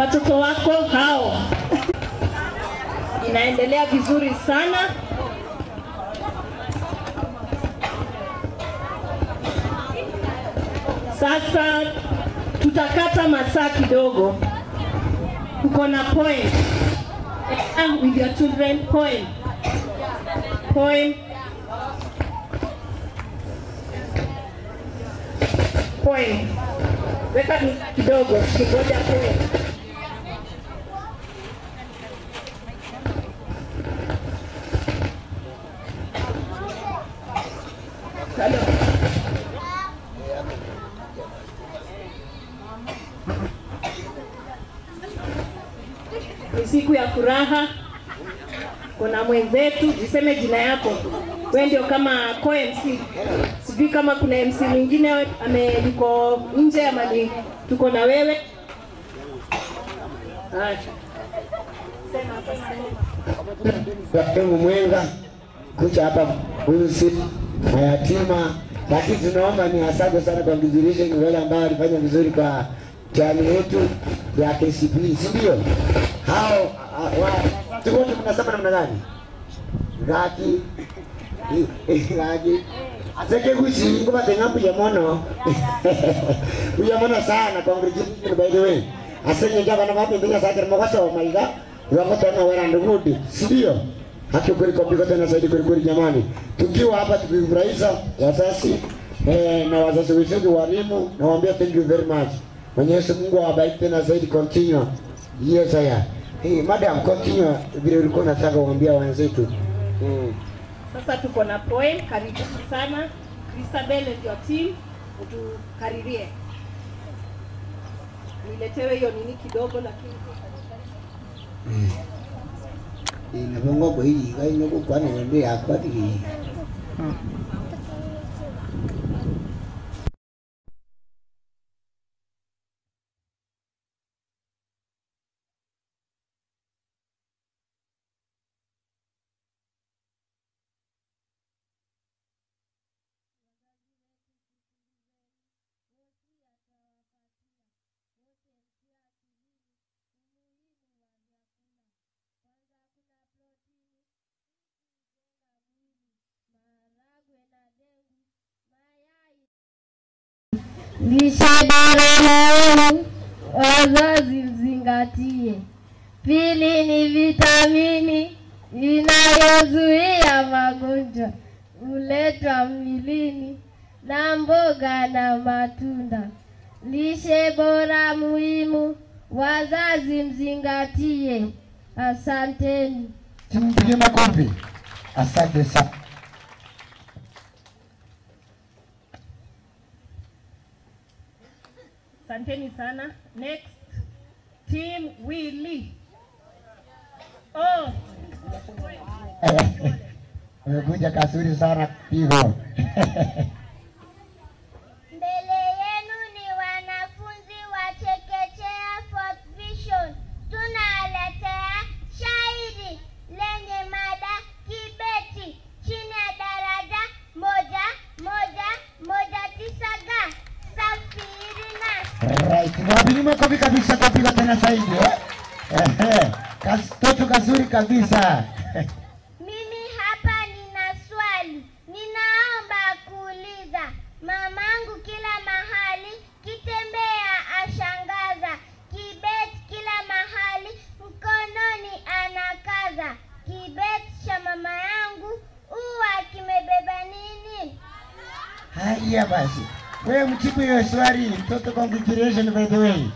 Watoto wako hao. Inaendelea vizuri sana. Sasa tutakata masaa kidogo. Tuko na poem. With your children, poem. Poem. Poem. Weka kidogo, kingoja poem. Hello. Ni siku ya furaha. Kuna mwenzetu, jiseme jina yako. Wewe ndio kama co-MC. Sijui kama kuna MC mwingine yuko nje ama ni tuko na wewe. Haya. Sema Mwenga kucha hapa huyu mayatima, lakini tunaomba ni asante sana kwa congratulations wale ambao walifanya vizuri kwa jamii yetu ya KCPE, si ndio? Hao tuko tunasema namna gani? Gaki gaki aseke kuchi ngoma tenga buya mono. Buya mono sana, congratulations by the way. Asenge njaba na wapi mbele sasa mwaso maiga wako tena wala ndugu, si ndio? Haki kweli kwa tena zaidi kweli kweli jamani. Tukiwa hapa tukifurahisha wazazi na wazazi wetu walimu, nawaambia thank you very much. Mwenyezi Mungu awabariki tena zaidi, continue. Yes haya. Hey madam, continue vile ulikuwa unataka kuambia wenzetu. Sasa tuko na poem, karibu sana. Christabel and your team, utukaririe. Niletewe hiyo nini kidogo lakini Inabongo kwa hii, kwa hii kwa nini ya kwa hii. Lishe bora muhimu, wazazi mzingatie. Pili ni vitamini inayozuia magonjwa huletwa mwilini na mboga na matunda. Lishe bora muhimu, wazazi mzingatie. Asanteni. Tumpige makofi. Asante sana. Asanteni sana. Next, Team Willy. Oh. Umekuja kasuri sana pigo. Mbele yenu ni wanafunzi wa chekechea Fourth Vision. Tunaletea shairi lenye mada kibeti chini ya daraja 1 1 1 9 ga. Safiri na. Right. Mwapigi makofi kabisa kwa pigo tena zaidi eh. Katoto kazuri kabisa. Mimi hapa nina swali, ninaomba kuuliza. Mamangu kila mahali kitembea ashangaza, kibeti kila mahali mkononi anakaza. Kibeti cha mama yangu huwa kimebeba nini? Haya basi. Wewe mjibu hiyo swali, mtoto, congratulations by the way.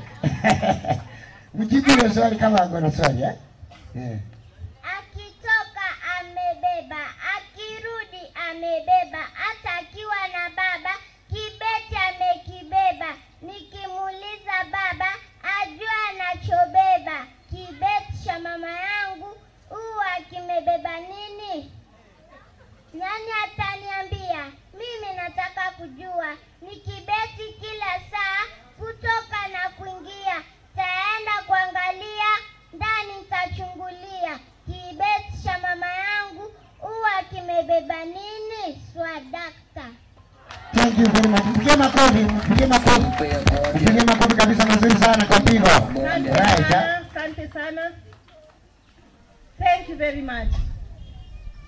Mjibu hiyo swali kama ako na swali eh? Yeah. Akitoka amebeba, akirudi amebeba, hata akiwa na baba kibeti amekibeba. Nikimuuliza baba ajua anachobeba. Kibeti cha mama yangu huwa kimebeba nini? Nani ataniambia? Mimi nataka kujua. Ni kibeti kila saa kutoka na kuingia. Taenda kuangalia ndani nitachungulia. Kibeti cha mama yangu huwa kimebeba nini? Swadakta. Thank you very much. Mpigie makofi, mpigie makofi. Mpigie makofi kabisa mazuri sana kwa pigo. Asante Right. sana, asante sana. Thank you very much.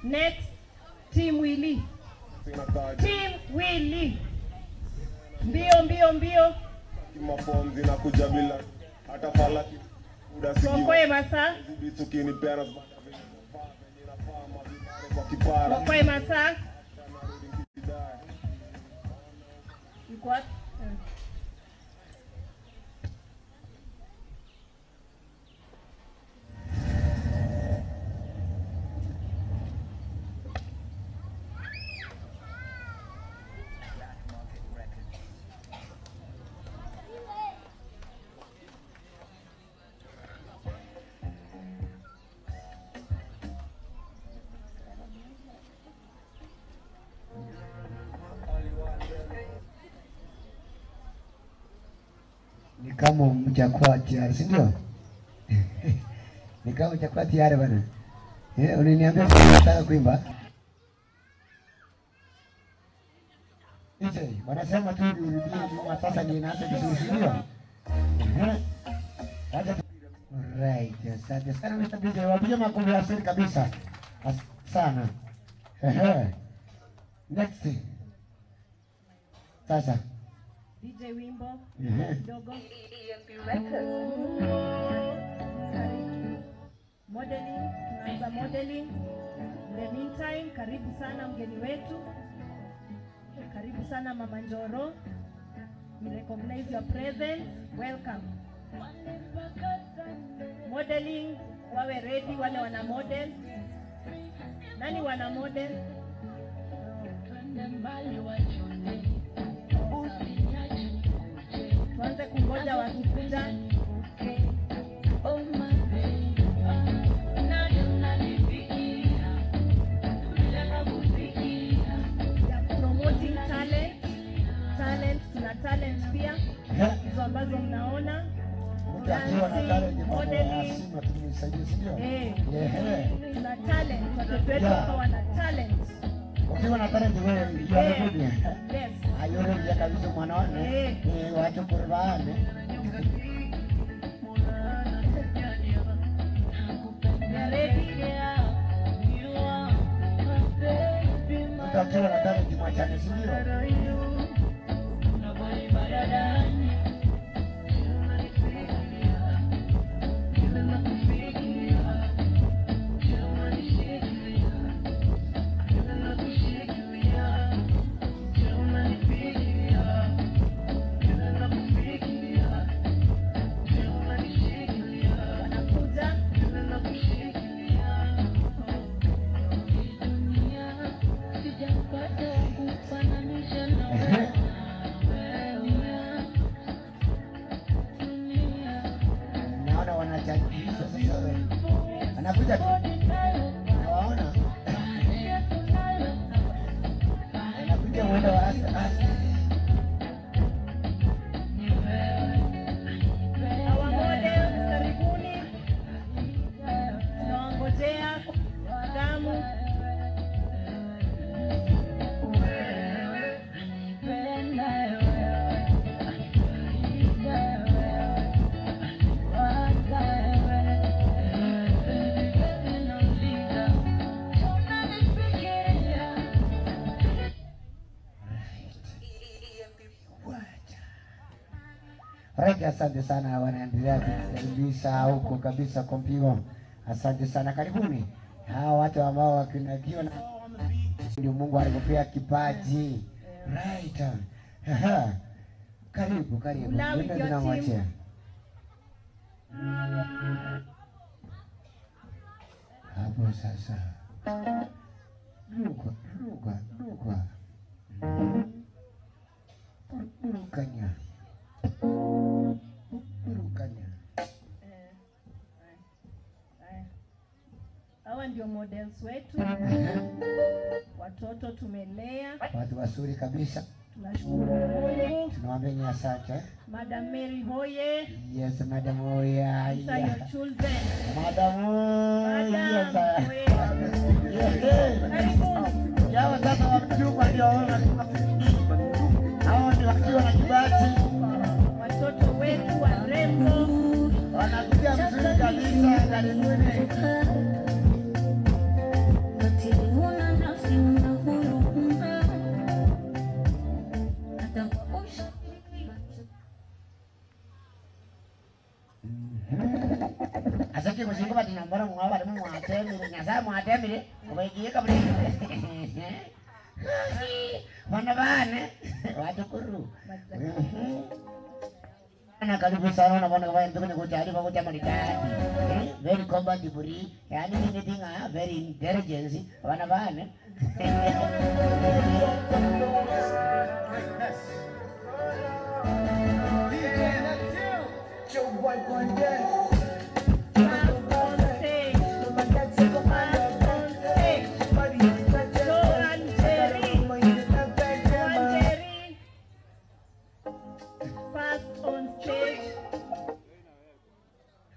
Next, Team Willy. Team Willy. Mbio mbio mbio. Maform zinakuja bila hata fala muda Tuokoe masaa. ukinipea kwa kipara Tuokoe masaa. Yuko wapi? Ni kama mjakuwa tayari, si ndio? Ni kama mjakuwa tayari bana. Uliniambia unataka kuimba. DJ, wanasema tu urudie nyuma sasa ni inaanza vizuri, si ndio? Right, asante sana Mr. DJ, wapige makofi asante kabisa. Asante sana. Next. Sasa. DJ wimbo kidogo. Modeling, tunaanza modeling. In the meantime, karibu sana mgeni wetu. Karibu sana Mama Njoro. We recognize your presence. Welcome. Modeling, wawe ready wale wana model. Nani wana model? Tuanze kungoja wakikuja. Ya promoting talent. Talent, tuna talent pia. Hizo ambazo mnaona. Mtu akiwa na talent mambo ya Modeling. simu tumsaidie, si ndio? Tuna talent, watoto wetu hapa wana talent. Ukiwa na talent wewe you are good. Yes. Ayore ya kabisa mwana wane. Wacho kurbane. We are ready. Mtu akiwa na talent mwachane, si ndio? Wanakuja. Naona wanachangia sasa. Anakuja tu. Nawaona. Anakuja mwendo wa aste aste. Our models, karibuni. Tunawangojea kwa damu. Right, asante sana, wanaendelea kutukaribisha huko kabisa kwa mpigo. Asante sana, karibuni. Hawa watu ambao wakinakiwa na ndio Mungu alikupea kipaji. Right. Aha. Karibu, karibu. Now with Ndio your tunamwachia. Hapo sasa. Ruka, ruka, ruka. Burukanya. Burukanya. Hawa ndio models wetu. Watoto tumelea. Watu wazuri kabisa. Tunashukuru Mungu. Tunawaambia ni asante. Madam Mary Hoye. Yes, Madam Oya. These are your children. Madam Oya. Madam Hoye. Yes. Karibuni. Yao sasa wamchukua ndio wana. Karibuni. Asante kusingo bati nambara mwa bari mwa temire nyasa mwa temire obagiye kabri. Bana bane watukuru. Ana karibu sana na bana bana ndio kujali kwa kuja maridadi. Very compatible. Yani ni dinga very intelligence bana bane.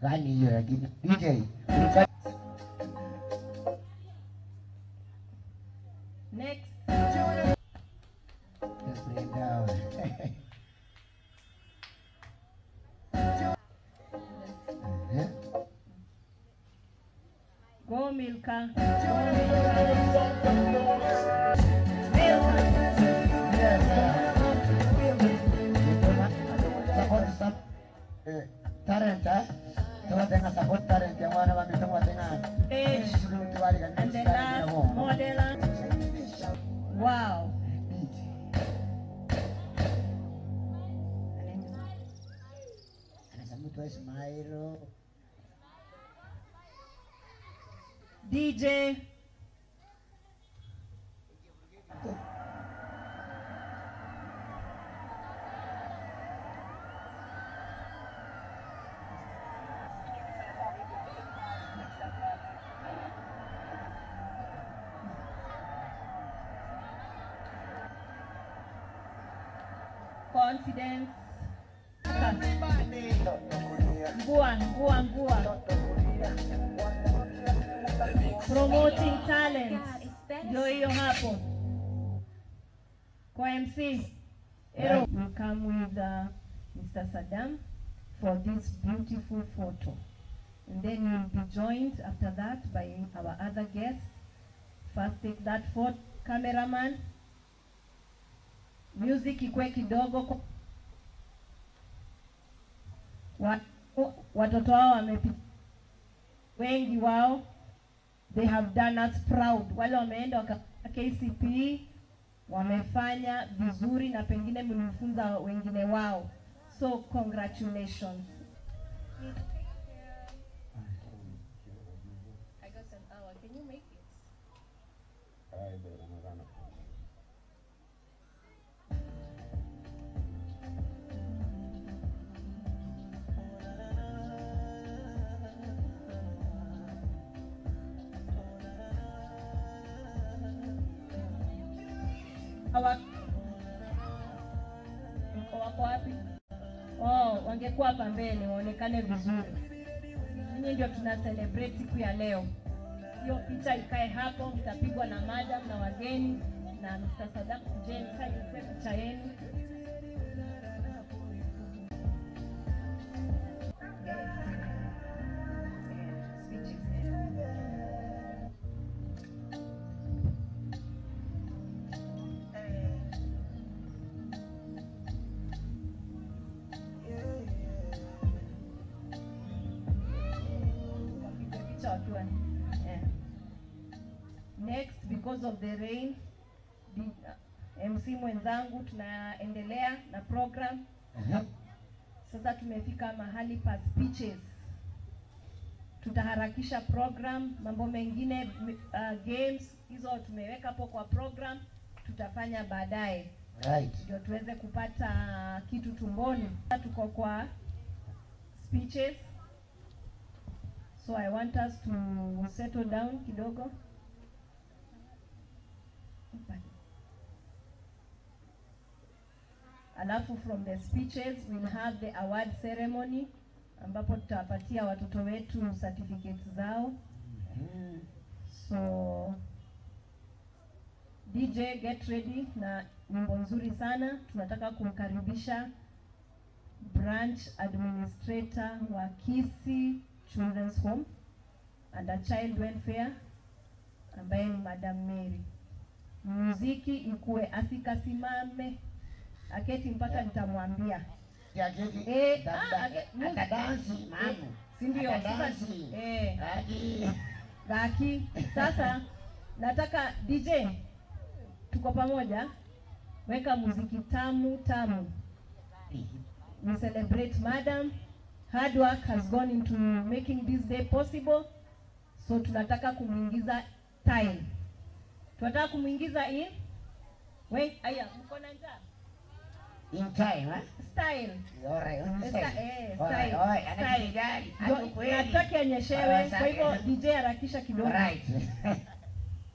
Gani hiyo lakini DJ next. Just lay down. Go Milka. Support some talent, eh? Support talent, yang mana kami semua tengah. And the last modeler. Wow. DJ. Confidence. Ngua, ngua, ngua. Promoting talent. Ndio hiyo hapo. Kwa MC. Ero. We'll come with Mr. Saddam for this beautiful photo. And then you'll be joined after that by our other guests. First take that photo, cameraman. Music ikwe kidogo. Watoto wao wamepiga wengi wao, they have done us proud. Wale wameenda waka KCPE wamefanya vizuri na pengine mlifunza wengine wao. So congratulations. I got an hour. Can you make it? Wako wapi? Oh, wangekuwa hapa mbele waonekane vizuri. Ninyi ndio tuna celebrate siku ya leo. Hiyo picha ikae hapo, mtapigwa na madam na wageni na Mr. Saddam. Jane, sasa picha yenu. Next, because of the rain, the MC mwenzangu tunaendelea na program. Sasa tumefika mahali pa speeches. Tutaharakisha program, mambo mengine games hizo tumeweka hapo kwa program, tutafanya baadaye. Right. Ndio tuweze kupata kitu tumboni. Tuko kwa speeches. So I want us to settle down kidogo. Alafu from the speeches we'll have the award ceremony ambapo tutapatia watoto wetu certificates zao. So DJ, get ready na wimbo nzuri sana. Tunataka kumkaribisha branch administrator wa Kisii Children's Home. and Child Welfare ambaye ni Madam Mary. Muziki ikue, asikasimame, aketi mpaka nitamwambia. Atadansi mama. Si ndio? Gaki. Sasa nataka DJ, tuko pamoja, weka muziki tamu tamu. We celebrate Madam. Hard work has gone into making this day possible. So tunataka kumuingiza time. Tunataka kumuingiza in. Wait, aya, mko na njaa? In time, eh? Style. Alright, style. Nataka anyeshewe, kwa hivyo DJ harakisha kidogo. Alright.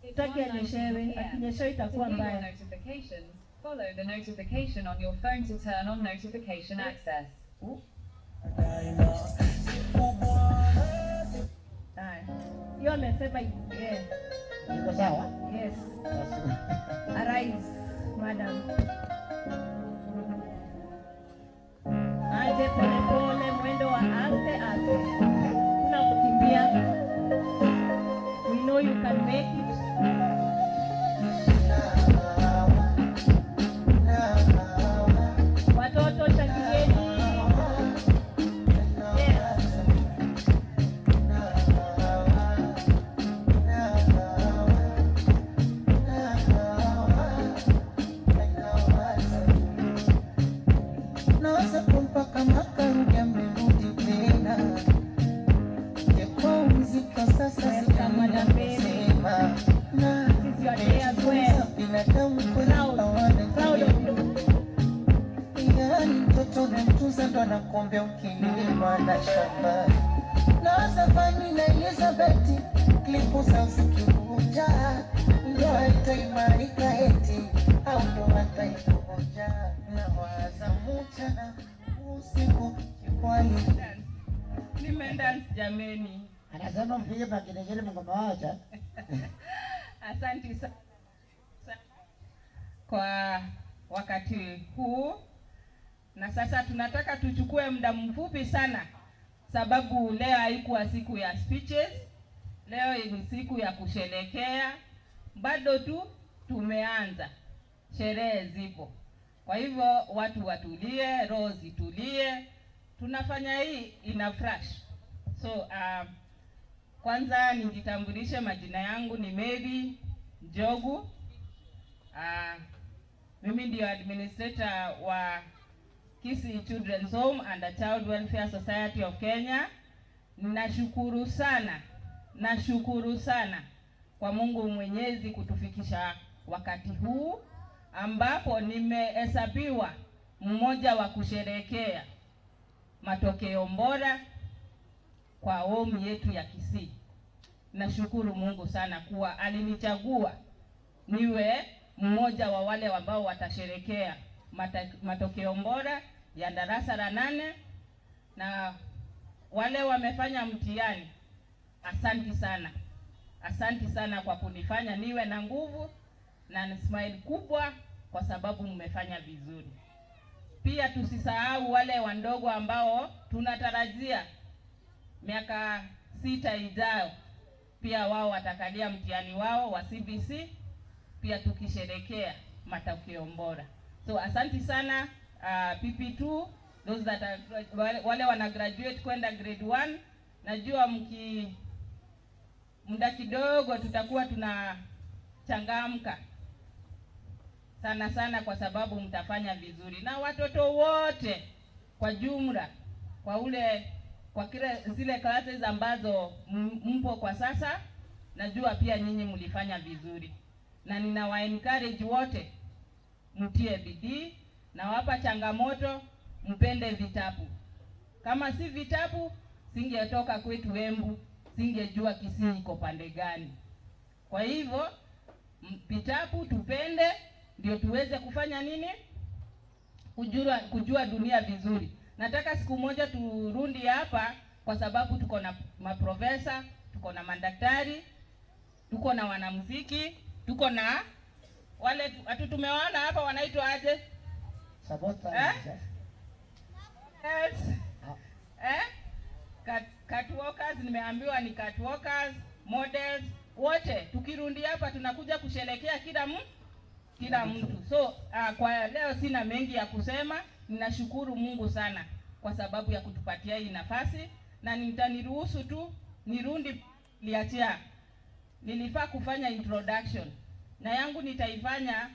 Nataka anyeshewe, akinyeshewe itakuwa mbaya. Follow the notification on your phone to turn on notification access. Hiyo amesema yeah. Iko sawa? Yes. Arise, madam. Aje pole pole, mwendo wa aste aste. Kuna kukimbia. We know you can make it. Watoto shangilieni. Yes. Naweza kumpa kama karudia amerudi tena. Kwa muziki sasa sitasema. Na This is your day as well. binadamu kweli hawana Proud of you. Yani mtoto namtunza ndo anakuambia ukilima na shamba. Na Fani na Elizabeth klipu za usikivuja. Ndoa itaimarika eti au ndoa itaivunja. Na waza mchana usiku kikwali. Nimedance jameni. Anasema mpige makelele mngoma wacha. Asante sana kwa wakati huu. Na sasa tunataka tuchukue muda mfupi sana, sababu leo haikuwa siku ya speeches. Leo ni siku ya kusherehekea. Bado tu tumeanza, sherehe zipo. Kwa hivyo watu watulie, roho zitulie. Tunafanya hii ina fresh. So kwanza nijitambulishe, majina yangu ni Mary Njogu. Mimi ndio administrator wa Kisii Children's Home and the Child Welfare Society of Kenya. Nashukuru sana, nashukuru sana kwa Mungu Mwenyezi kutufikisha wakati huu ambapo nimehesabiwa mmoja wa kusherehekea matokeo bora kwa home yetu ya Kisii. Nashukuru Mungu sana kuwa alinichagua niwe mmoja wa wale ambao watasherehekea matokeo bora ya darasa la 8, na wale wamefanya mtihani, asanti sana. Asanti sana kwa kunifanya niwe na nguvu na smile kubwa kwa sababu mmefanya vizuri. Pia tusisahau wale wandogo ambao tunatarajia miaka 6 ijayo pia wao watakalia mtihani wao wa CBC, pia tukisherehekea matokeo bora. So asanti sana PP2, those that are, wale wana graduate kwenda grade 1, najua mki muda kidogo tutakuwa tunachangamka sana sana kwa sababu mtafanya vizuri. Na watoto wote kwa jumla, kwa ule kwa kile zile classes ambazo mpo kwa sasa, najua pia nyinyi mlifanya vizuri. Na ninawa encourage wote mtie bidii, na wapa changamoto mpende vitabu. Kama si vitabu singetoka kwetu Embu, singejua Kisii iko pande gani. Kwa hivyo vitabu tupende ndio tuweze kufanya nini? Kujua dunia vizuri. Nataka siku moja turundi hapa kwa sababu tuko na maprofesa, tuko na madaktari, tuko na wanamuziki, tuko na wale watu tumewaona hapa wanaitwa aje? Sabota. Eh? Eh? Catwalkers, nimeambiwa ni catwalkers, models, wote tukirundi hapa tunakuja kusherekea kila mtu. So kwa leo sina mengi ya kusema. Ninashukuru Mungu sana kwa sababu ya kutupatia hii nafasi, na nitaniruhusu tu nirundi liachia. Nilifaa kufanya introduction na yangu nitaifanya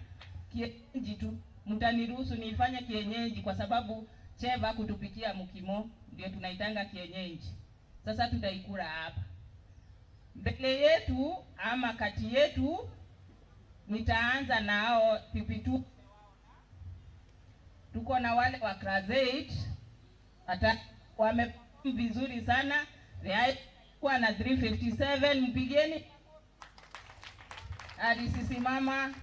kienyeji tu, mtaniruhusu niifanye kienyeji kwa sababu cheva kutupikia mukimo ndio tunaitanga kienyeji. Sasa tutaikula hapa mbele yetu ama kati yetu. Nitaanza nao PP2. Tuko na wale wa class 8 hata wame vizuri sana, kwa na 357 mpigeni. Hadi mama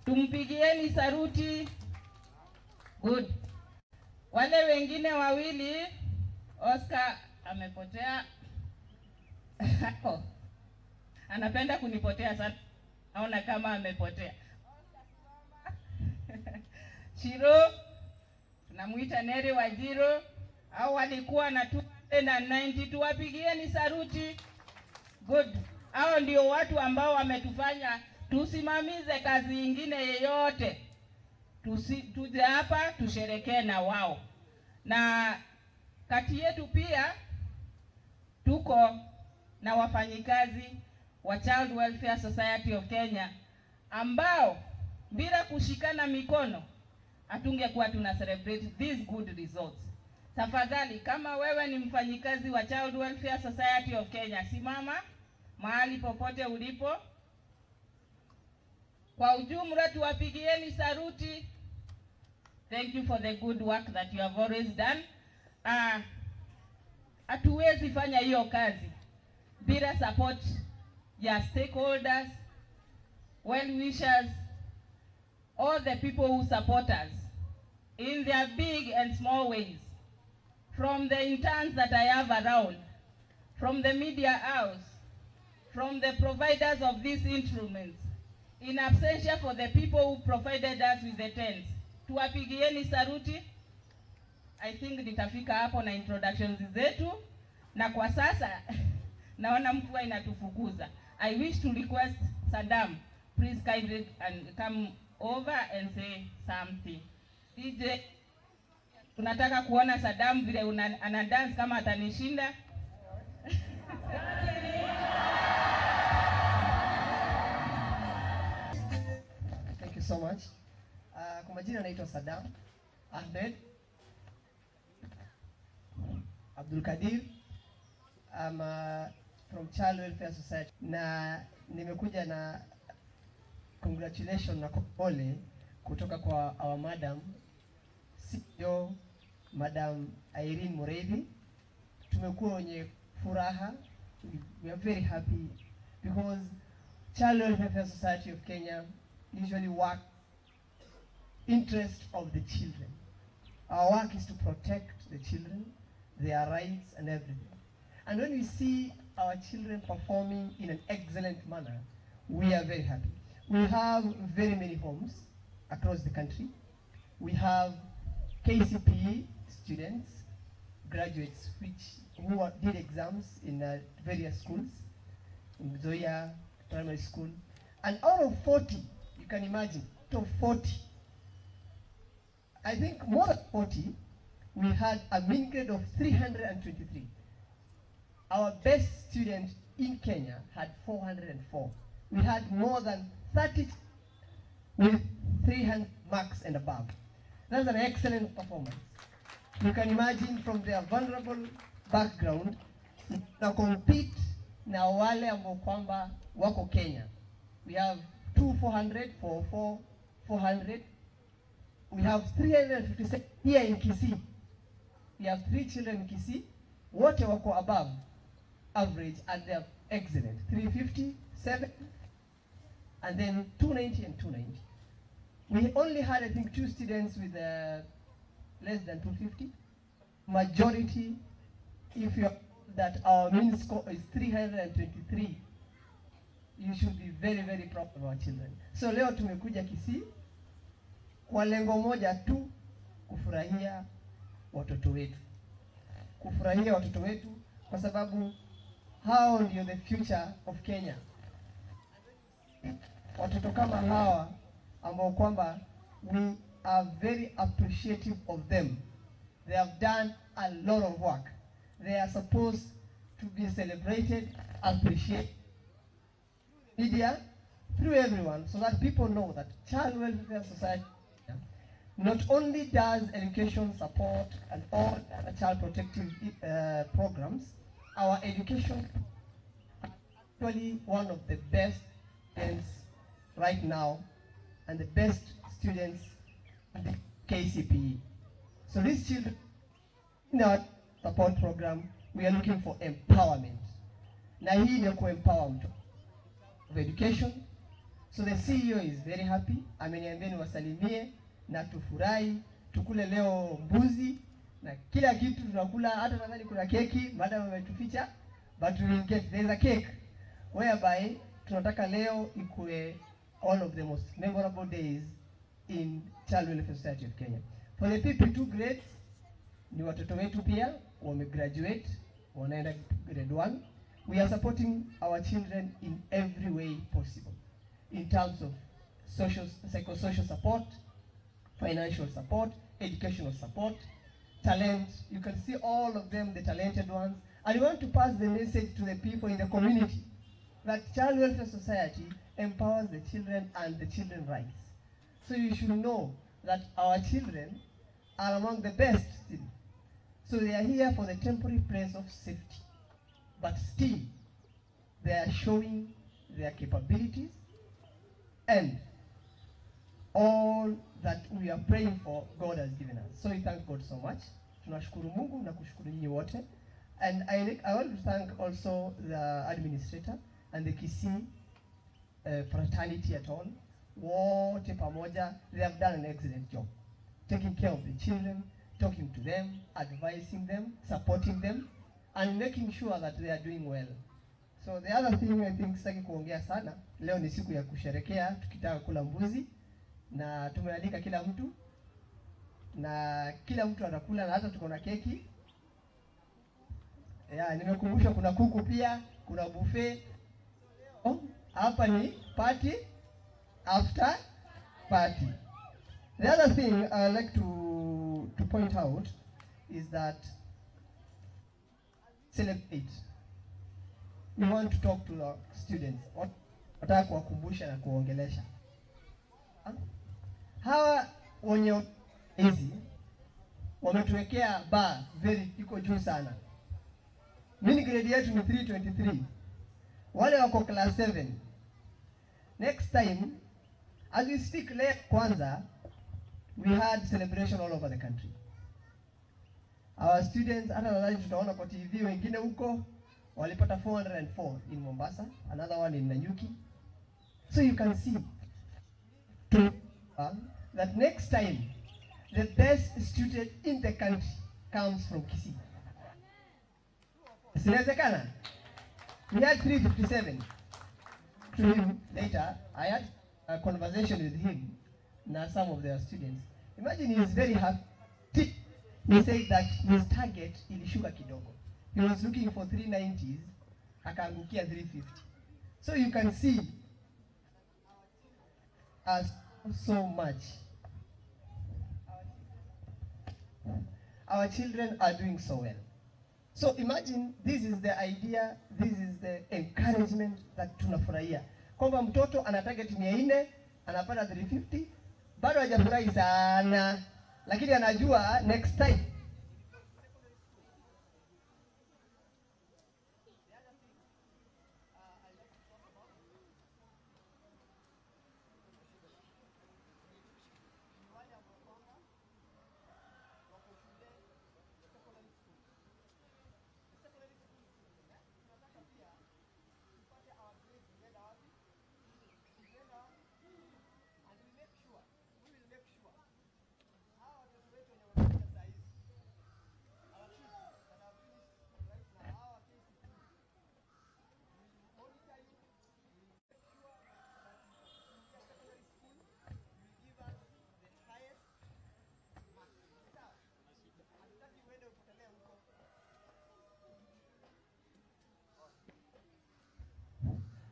tumpigieni saruti. Good. Wale wengine wawili, Oscar amepotea. Anapenda kunipotea sana. Naona kama amepotea. Shiro, tunamuita Neri Wajiro, au walikuwa na 290, tuwapigieni saruti. Good. Hao ndio watu ambao wametufanya tusimamize kazi nyingine yeyote. Tuje hapa tusherekee na wao. Na kati yetu pia tuko na wafanyikazi wa Child Welfare Society of Kenya ambao bila kushikana mikono hatungekuwa tuna celebrate these good results. Tafadhali, kama wewe ni mfanyikazi wa Child Welfare Society of Kenya, simama mahali popote ulipo. Kwa ujumla tuwapigieni saruti. Thank you for the good work that you have always done. Hatuwezi fanya hiyo kazi bila support ya stakeholders, well-wishers, all the people who support us in their big and small ways. From the interns that I have around, from the media house, from the providers of these instruments, in absentia for the people who provided us with the tents. Tuwapigieni saruti. I think nitafika hapo na introductions zetu, na kwa sasa naona mvua inatufukuza. I wish to request Saddam, please kindly and come over and say something. DJ, tunataka kuona Saddam vile ana dance kama atanishinda. Thank you so much. Kwa majina naitwa Saddam Ahmed Abdul Kadir. I'm from Child Welfare Society, na nimekuja na congratulations na pole kutoka kwa our madam CEO, Madam Irene Mureithi. Tumekuwa wenye furaha, we are very happy because Child Welfare Society of Kenya usually work interest of the children. Our work is to protect the children, their rights and everything. And when we see our children performing in an excellent manner, we are very happy. We have very many homes across the country. We have KCPE students, graduates who did exams in various schools, in Zoya Primary School. And out of 40, you can imagine, out of 40, I think more than 40, we had a mean grade of 323. Our best student in Kenya had 404. We had more than 30 with 300 marks and above. That's an excellent performance. You can imagine from their vulnerable background, na compete na wale ambao kwamba wako Kenya. We have 2 400, 4 4, 400. We have 356 here in Kisii. We have 3 children in Kisii. Wote wako above average and they are excellent. 357 and then 290 and 290. We only had, I think, 2 students with less than 250. Majority, if you that our mean score is 323, you should be very, very proud of our children. So leo tumekuja Kisii kwa lengo moja tu, kufurahia watoto wetu. Kufurahia watoto wetu, kwa sababu hao ndio the future of Kenya. Watoto kama hawa ambao kwamba we are very appreciative of them. They have done a lot of work. They are supposed to be celebrated, appreciated, media, through everyone, so that people know that Child Welfare Society not only does education support and all other child protective programs, our education actually one of the best students right now and the best students in the KCPE. So these children in our support program, we are looking for empowerment. Na hii ni kuempower mtu of education. So the CEO is very happy. Ameniambia niwasalimie na tufurahi, tukule leo mbuzi na kila kitu tunakula, hata nadhani kuna keki, madam ametuficha, but we will get, there is a cake whereby tunataka leo ikue one of the most memorable days in Child Welfare Society of Kenya. For the PP2 grades, ni watoto wetu pia wamegraduate, wanaenda grade 1. We are supporting our children in every way possible in terms of social, psychosocial support, financial support, educational support, talent. You can see all of them, the talented ones. And we want to pass the message to the people in the community that Child Welfare Society empowers the children and the children's rights. So you should know that our children are among the best still. So they are here for the temporary place of safety. But still, they are showing their capabilities and all that we are praying for, God has given us. So we thank God so much. Tunashukuru Mungu na kushukuru nyinyi wote. And I want to thank also the administrator and the Kisii fraternity at all. Wote pamoja, they have done an excellent job. Taking care of the children, talking to them, advising them, supporting them, and making sure that they are doing well. So the other thing I think sitaki kuongea sana, leo ni siku ya kusherekea, tukitaka kula mbuzi, na tumealika kila mtu, na kila mtu atakula, na hata tuko na keki. Ya, nimekumbusha kuna kuku pia, kuna buffet. Hapa ni party after party. The other thing I like to point out is that celebrate. We want to talk to the students. Nataka kuwakumbusha na kuongelesha. Hawa wenye hizi wametuwekea bar very iko juu sana. Mini grade yetu ni 323. Wale wako class 7. Next time, as we speak leo kwanza, we had celebration all over the country. Our students, hata nadhani tutaona kwa TV wengine huko, walipata 404 in Mombasa, another one in Nanyuki. So you can see that next time, the best student in the country comes from Kisii. Sinawezekana? We had 357. To him later, I had a conversation with him na some of their students. Imagine he is very happy. He said that his target ilishuka kidogo. He was looking for 390s, akaangukia 350. So you can see us so much. Our children are doing so well. So imagine this is the idea, this is the encouragement that tunafurahia. Kwamba mtoto ana target 400, anapata 350, bado hajafurahi sana, lakini anajua next time.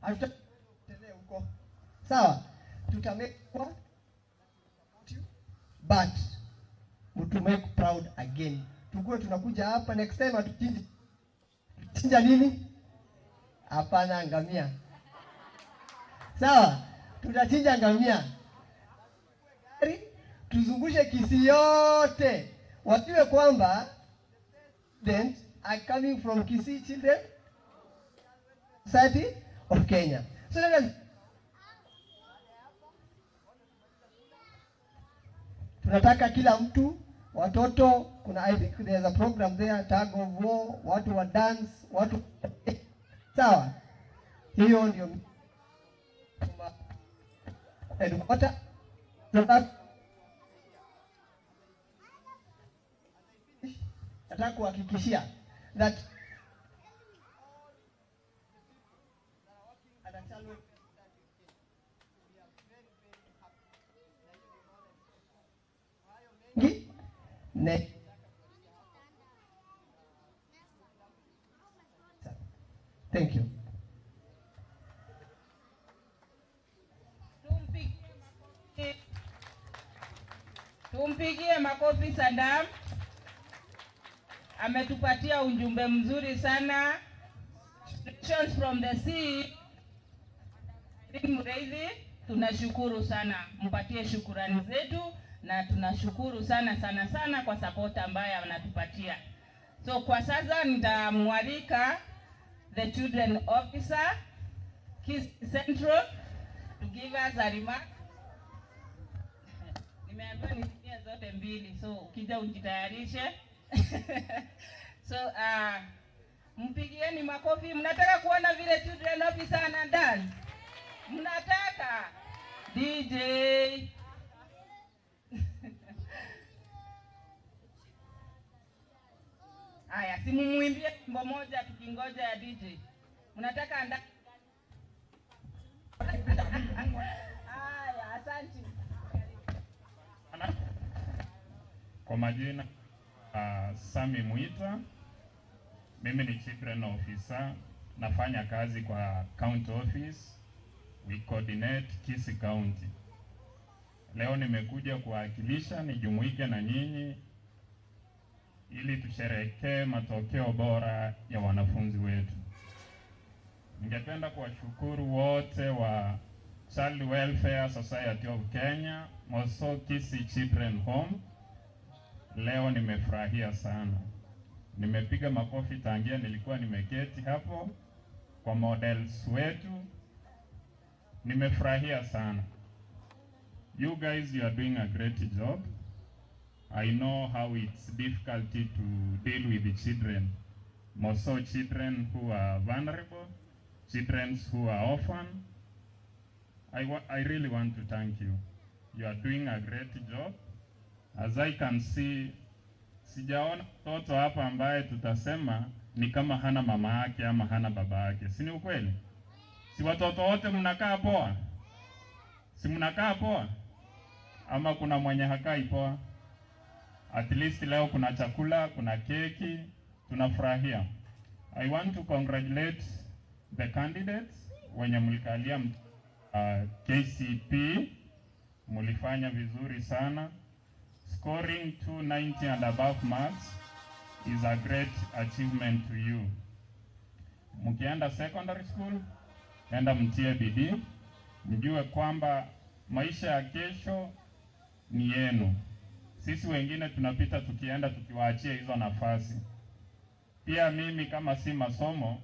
Hatutaendelea huko. Sawa? Tutamake support you, but to make proud again. Tukue tunakuja hapa next time hatuchinji. Chinja nini? Hapana, ngamia. Sawa? Tutachinja ngamia. Gari tuzungushe Kisii yote. Wajue kwamba students are coming from Kisii Children Society of Kenya. So let us tunataka kila mtu, watoto, kuna I think there's a program there, tug of war, watu wa dance, watu sawa. Hiyo ndio headquarter. Nataka kuhakikishia that Thank you. Tumpigie makofi Saddam. Ametupatia ujumbe mzuri sana. Instructions from the sea. Mreithi, tunashukuru sana. Mpatie shukurani zetu na tunashukuru sana sana sana kwa support ambayo anatupatia. So kwa sasa nitamwalika the children officer Kisii Central to give us a remark. Nimeambiwa nitumie zote mbili, so ukija ujitayarishe. So mpigieni makofi. Mnataka kuona vile children officer ana dance? Mnataka? DJ. Aya, simumuimbie wimbo moja tukingoja ya DJ. Mnataka anda? Aya, asante. Kwa majina Sami Mwita, mimi ni children officer, nafanya kazi kwa county office, we coordinate Kisii County. Leo nimekuja kuwakilisha, nijumuike na nyinyi ili tusherehekee matokeo bora ya wanafunzi wetu. Ningependa kuwashukuru wote wa Child Welfare Society of Kenya, Moso Kisii Children Home. Leo nimefurahia sana. Nimepiga makofi tangia nilikuwa nimeketi hapo kwa models wetu. Nimefurahia sana. You guys, you are doing a great job. I know how it's difficult to deal with the children, more so children who are vulnerable, children who are orphan. I really want to thank you. You are doing a great job. As I can see, sijaona mtoto hapa ambaye tutasema ni kama hana mama yake ama hana baba yake. Si ni ukweli? Si watoto wote mnakaa poa? Si mnakaa poa? Ama kuna mwenye hakai poa? At least leo kuna chakula, kuna keki, tunafurahia. I want to congratulate the candidates wenye mlikalia KCP, mlifanya vizuri sana. Scoring 290 and above marks is a great achievement to you. Mkienda secondary school, enda mtie bidii, mjue kwamba maisha ya kesho ni yenu. Sisi wengine tunapita tukienda tukiwaachia hizo nafasi. Pia mimi kama si masomo,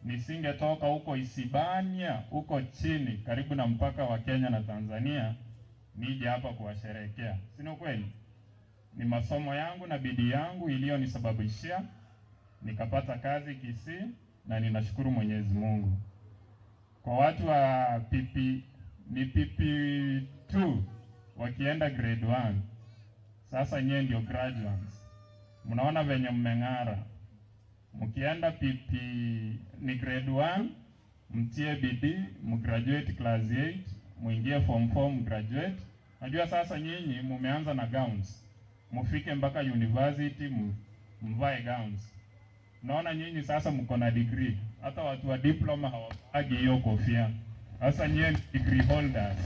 nisingetoka huko Isibania, huko chini, karibu na mpaka wa Kenya na Tanzania, nije hapa kuwasherehekea. Si ni kweli? Ni masomo yangu na bidii yangu iliyonisababishia nikapata kazi Kisii, na ninashukuru Mwenyezi Mungu. Kwa watu wa PP, ni PP2 wakienda grade 1. Sasa nyie ndio graduates. Mnaona venye mmeng'ara. Mkienda PP ni grade 1, mtie bidii, mgraduate class 8, muingie form 4 mgraduate. Najua sasa nyinyi mumeanza na gowns. Mufike mpaka university mvae gowns. Naona nyinyi sasa mko na degree. Hata watu wa diploma hawapagi hiyo kofia. Sasa nyie ni degree holders.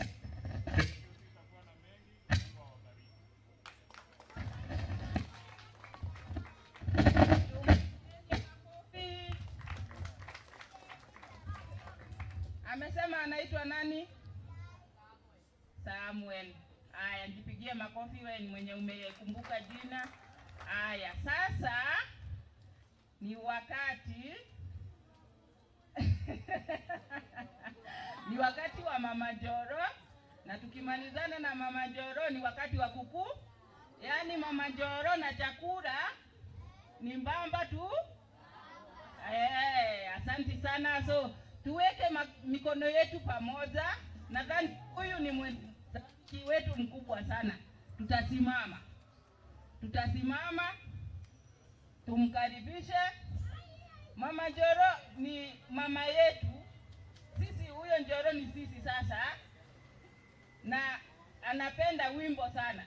Amesema anaitwa nani? Samuel. Aya, nipigie makofi wewe ni mwenye umekumbuka jina. Aya, sasa ni wakati ni wakati wa Mama Njoro, na tukimalizana na Mama Njoro ni wakati wa kuku. Yaani Mama Njoro na chakula ni mbamba tu. Asante sana. So tuweke mikono yetu pamoja. Nadhani huyu ni mwenzaki wetu mkubwa sana. Tutasimama. Tutasimama tumkaribishe. Mama Njoro ni mama yetu. Sisi huyo Njoro ni sisi sasa. Na anapenda wimbo sana.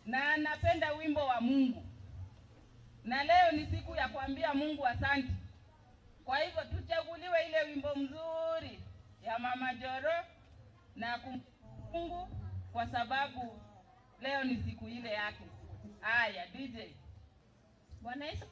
Na anapenda wimbo wa Mungu. Na leo ni siku ya kuambia Mungu asante. Kwa hivyo tuchaguliwe ile wimbo mzuri ya Mama Njoro na Mungu, kwa sababu leo ni siku ile yake. Aya, DJ. Bwana Yesu.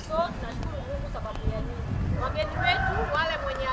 So tunashukuru Mungu sababu ya nyinyi. Wageni wetu wale mwenye